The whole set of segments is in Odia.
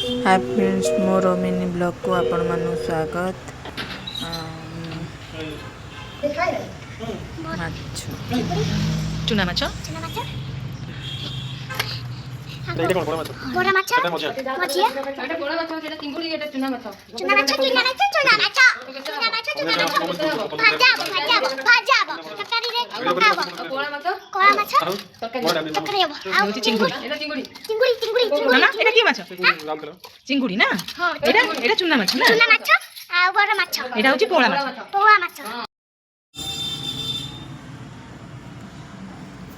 ହାଇ ଫ୍ରେଣ୍ଡସ୍, ମୋର ମିନି ବ୍ଲଗ୍କୁ ଆପଣମାନଙ୍କୁ ସ୍ୱାଗତ। ମାଛ। ଚୁନା ମାଛ। ଚୁନା ମାଛ। ଏଇଟା କ'ଣ? ବଡ଼ ମାଛ। ବଡ଼ ମାଛ। ସେଟା ମଝିଆ। ମଝିଆ। ଏଟା ବଡ଼ ମାଛ, ସେଟା ଚିଙ୍ଗୁଡ଼ି, ଏଟା ଚୁନା ମାଛ। ଚୁନା ମାଛ, ଚୁନା ମାଛ, ଚୁନା ମାଛ, ଚୁନା ମାଛ, ଚୁନା ମାଛ। ଭଜା ହବ, ଭଜା ହବ, ଭଜା ହବ, ତରକାରୀରେ ପକା ହବ। ଆଉ ପୋହଳା ମାଛ। କଳା ମାଛ। ଆଉ ତରକାରୀ। ବଡ଼ ଡାଲି। ତରକାରୀ ହବ ଆଉ ହେଉଛି ଚିଙ୍ଗୁଡ଼ି, ଏଟା ଚିଙ୍ଗୁଡ଼ି। ଚିଙ୍ଗୁଡ଼ି, ଚିଙ୍ଗୁଡ଼ି, ଚିଙ୍ଗୁଡ଼ି। ମାମା, ଏଟା କି ମାଛ? ଲାଲ କଲର। ଚିଙ୍ଗୁଡ଼ି ନା? ହଁ। ଏଟା ଚୁନା ମାଛ ନା? ଚୁନା ମାଛ ଆଉ ବଡ଼ ମାଛ। ଏଟା ହେଉଛି ପୋହଳା ମାଛ। ପୋହଳା ମାଛ।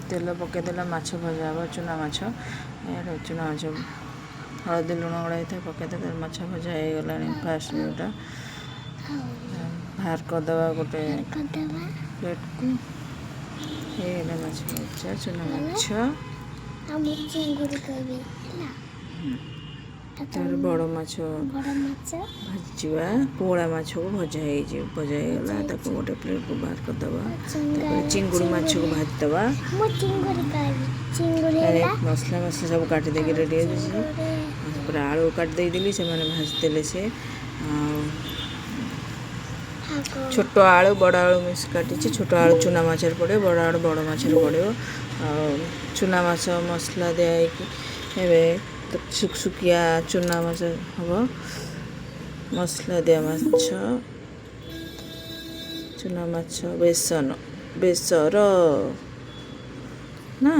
ତେଲ ପକାଇଦେଲା, ମାଛ ଭଜା ହେବ, ଚୁନା ମାଛ। ଏଇଟା ଚୁନା ମାଛ, ହଳଦୀ ଲୁଣ ଗୋଳା ହେଇଥାଏ, ପକାଇଦେଲେ ମାଛ ଭଜା ହେଇଗଲାଣି। ଫାଷ୍ଟ ଯେଉଁଟା ବାହାର କରିଦେବା ଗୋଟେ କରିଦେବା। ପ୍ଲେଟ୍କୁ। ହେଇଗଲା ମାଛ ଭଜା, ଚୁନା ମାଛ। ଆଉ ମୁଁ ଚିଙ୍ଗୁଡ଼ି କହିବି, ହେଲା? ତାପରେ ବଡ଼ ମାଛ। ବଡ଼ ମାଛ। ଭାଜିବା। ପୋହଳା ମାଛକୁ ଭଜା ହେଇଯିବ, ଭଜା ହେଇଗଲା, ତାକୁ ଗୋଟେ ପ୍ଲେଟ୍କୁ ବାହାର କରିଦେବା। ତାପରେ ଚିଙ୍ଗୁଡ଼ି ମାଛକୁ ଭାଜିଦେବା। ମୁଁ ଚିଙ୍ଗୁଡ଼ି କହିବି, ଚିଙ୍ଗୁଡ଼ି ହେଲା। ମସଲା ମସଲା ସବୁ କାଟି ଦେଇକି ରେଡ଼ି ହେଇଛି। ଚିଙ୍ଗୁଡ଼ି। ତାପରେ ଆଳୁ କାଟି ଦେଇଥିଲି, ସେମାନେ ଭାଜିଦେଲେ ସେ। ଆଉ ଆଉ କଣ? ଛୋଟ ଆଳୁ, ବଡ଼ ଆଳୁ ମିଶି କାଟିଛି। ଛୋଟ ଆଳୁ ଚୁନା ମାଛରେ ପଡ଼ିବ, ବଡ଼ ଆଳୁ ବଡ଼ ମାଛରେ ପଡ଼ିବ। ଆଉ ଚୁନା ମାଛ ମସଲା ଦିଆ ହେଇକି ଏବେ ଶୁଖଶୁଖିଆ ଚୁନା ମାଛ ହେବ। ମସଲା ଦିଆ ମାଛ, ଚୁନା ମାଛ, ବେସନ, ବେସର ନା?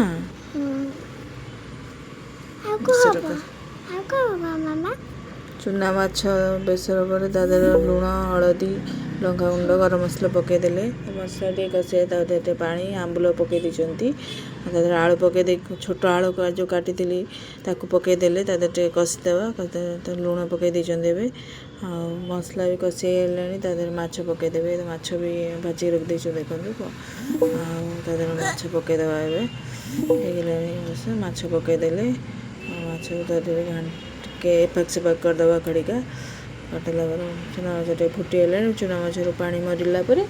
ଆଉ କଣ ବେସର। ହବ? ଆଉ କଣ ହବ ମାମା? ଚୁନା ମାଛ ବେସର ପରେ ତା ଦେହରେ ଲୁଣ, ହଳଦୀ, ଲଙ୍କାଗୁଣ୍ଡ, ଗରମ ମସଲା ପକାଇଦେଲେ। ମସଲା ଟିକେ କଷିବା, ତା ଦେହରେ ଟିକେ ପାଣି, ଆମ୍ବୁଲ ପକାଇ ଦେଇଛନ୍ତି। ଆଉ ତା ଦେହରେ ଆଳୁ ପକାଇ ଦେଇ, ଛୋଟ ଆଳୁ ଯେଉଁ କାଟିଥିଲି ତାକୁ ପକାଇଦେଲେ। ତା ଦେହରେ ଟିକେ କଷିଦେବା। ଲୁଣ ପକାଇ ଦେଇଛନ୍ତି ଏବେ। ଆଉ ମସଲା ବି କଷି ହେଇଗଲାଣି, ତା ଦେହରେ ମାଛ ପକାଇଦେବେ। ମାଛ ବି ଭାଜିକି ରଖିଦେଇଛନ୍ତି, ଦେଖନ୍ତୁ। ଆଉ ତା ଦେହରେ ମାଛ ପକାଇଦେବା। ଏବେ ହେଇଗଲାଣି, ମାଛ ପକାଇଦେଲେ। ଆଉ ମାଛକୁ ତା ଦେହରେ ଟିକେ ଏପାକ ସେପାକ କରିଦେବା। ଖଡ଼ିକା କରିଦେଲା ପରେ ଚୁନା ମାଛ ଟିକେ ଫୁଟିଗଲାଣି। ଚୁନା ମାଛରୁ ପାଣି ମରିଲା ପରେ,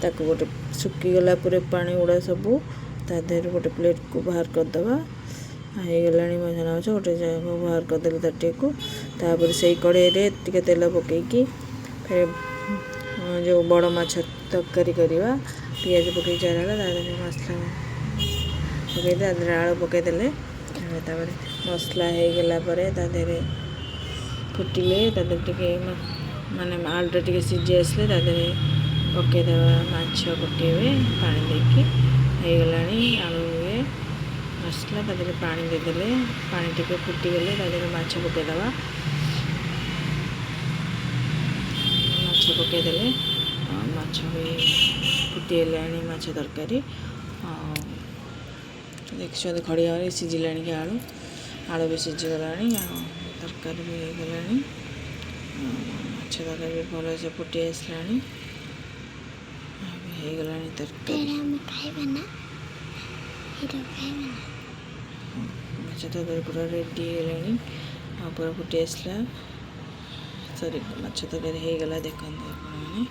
ତାକୁ ଗୋଟେ ଶୁଖିଗଲା ପରେ ପାଣି ଗୁଡ଼ା ସବୁ ତା ଦେହରୁ ଗୋଟେ ପ୍ଲେଟ୍କୁ ବାହାର କରିଦେବା। ହେଇଗଲାଣି ଚୁନା ମାଛ, ଗୋଟେ ଜାଗାକୁ ବାହାର କରିଦେଲେ ତାଟିଆକୁ। ତାପରେ ସେଇ କଢ଼େଇରେ ଟିକେ ତେଲ ପକାଇକି ଫେର ଯେଉଁ ବଡ଼ ମାଛ ତରକାରୀ କରିବା। ପିଆଜ ପକାଇ ଚରା ହେଲା, ତା ଦେହରେ ମସଲା ପକାଇ ତା ଦେହରେ ଆଳୁ ପକାଇଦେଲେ। ତାପରେ ମସଲା ହେଇଗଲା ପରେ ତା ଦେହରେ ଫୁଟିଲେ, ତା ଦେହରେ ଟିକେ ମାନେ ଆଳୁଟା ଟିକେ ସିଝି ଆସିଲେ ତା ଦେହରେ ପକାଇଦେବା ମାଛ। ପକାଇବେ ପାଣି ଦେଇକି। ହେଇଗଲାଣି ଆଳୁ, ଇଏ ମସଲା, ତା ଦେହରେ ପାଣି ଦେଇଦେଲେ। ପାଣି ଟିକେ ଫୁଟିଗଲେ ତା ଦେହରେ ମାଛ ପକାଇଦେବା। ମାଛ ପକାଇଦେଲେ, ମାଛ ବି ଫୁଟିଗଲାଣି, ମାଛ ତରକାରୀ। ଆଉ ଦେଖିଛନ୍ତି, ଖଡ଼ିଆ ସିଝିଲାଣି କି ଆଳୁ, ଆଳୁ ବି ସିଝିଗଲାଣି ଆଉ ତରକାରୀ ବି ହେଇଗଲାଣି। ମାଛ ତରକାରୀ ବି ଭଲସେ ଫୁଟି ଆସିଲାଣି, ହେଇଗଲାଣି ତରକାରୀ। ଆମେ ଖାଇବା ନା? ଏଇଟା ଖାଇବା ନା? ମାଛ ତରକାରୀ ପୁରା ରେଡ଼ି ହେଇଗଲାଣି ଆଉ ପୁରା ଫୁଟି ଆସିଲା। ସରି, ମାଛ ତରକାରୀ ହେଇଗଲା, ଦେଖନ୍ତୁ ଆପଣମାନେ।